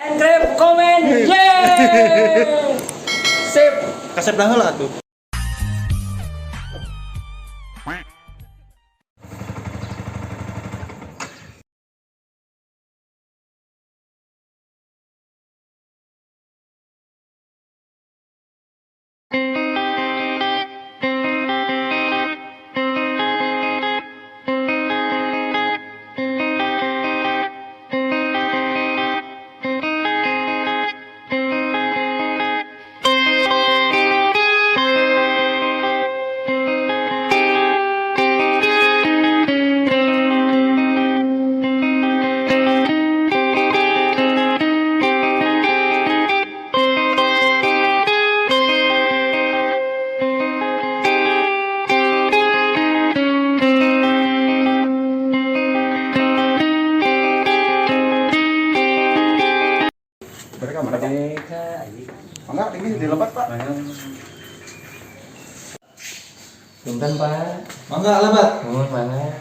Subscribe, komen, yeay. Sip. Kasep dah heula atuh. Mereka mana, Pak? Merdeka. Mangga ini di lebat, Pak. Punten, Pak. Mangga lebat. Nuhun, mangga.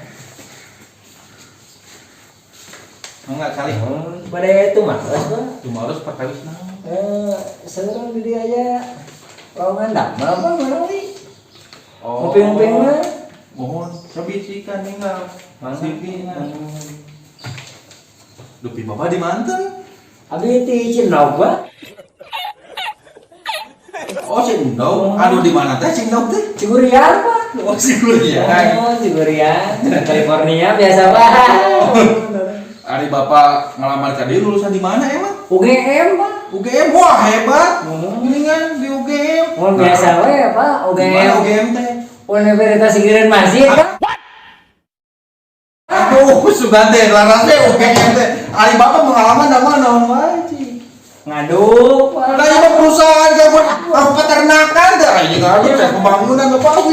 Mangga kali. Nuhun, bade tumaros, Pak. Tumaros perkawis naon? Eh, sekarang di dia aya lowongan damel, Pak, manawi. Oh. Nguping-nguping mah. Mohon sebiji kan ninggal. Mangga. CV na. Dupi Bapak di Manten. Abi ti Cindog, Pak. Oh, Cindog. Aduh, di mana teh Cindog teh? Cigurian, Pak. Oh, Cigurian. Oh, Cigurian. California biasa, Pak. Ari Bapak ngelamar ka dieu lulusan di mana emang? UGM, Pak. UGM. Wah, hebat. Hmm. Mendingan di UGM. Oh, biasa we, Pak. Di mana UGM. UGM teh? Universitas Giran Masjid, Pak. Aduh, sugan teh laras teh UGM teh. Ari Bapak pengalaman da mana naon wae, Ci. Ngaduk, Pak. Lah ieu mah perusahaan gabung peternakan teh. Ini ngaduk teh pembangunan Bapak.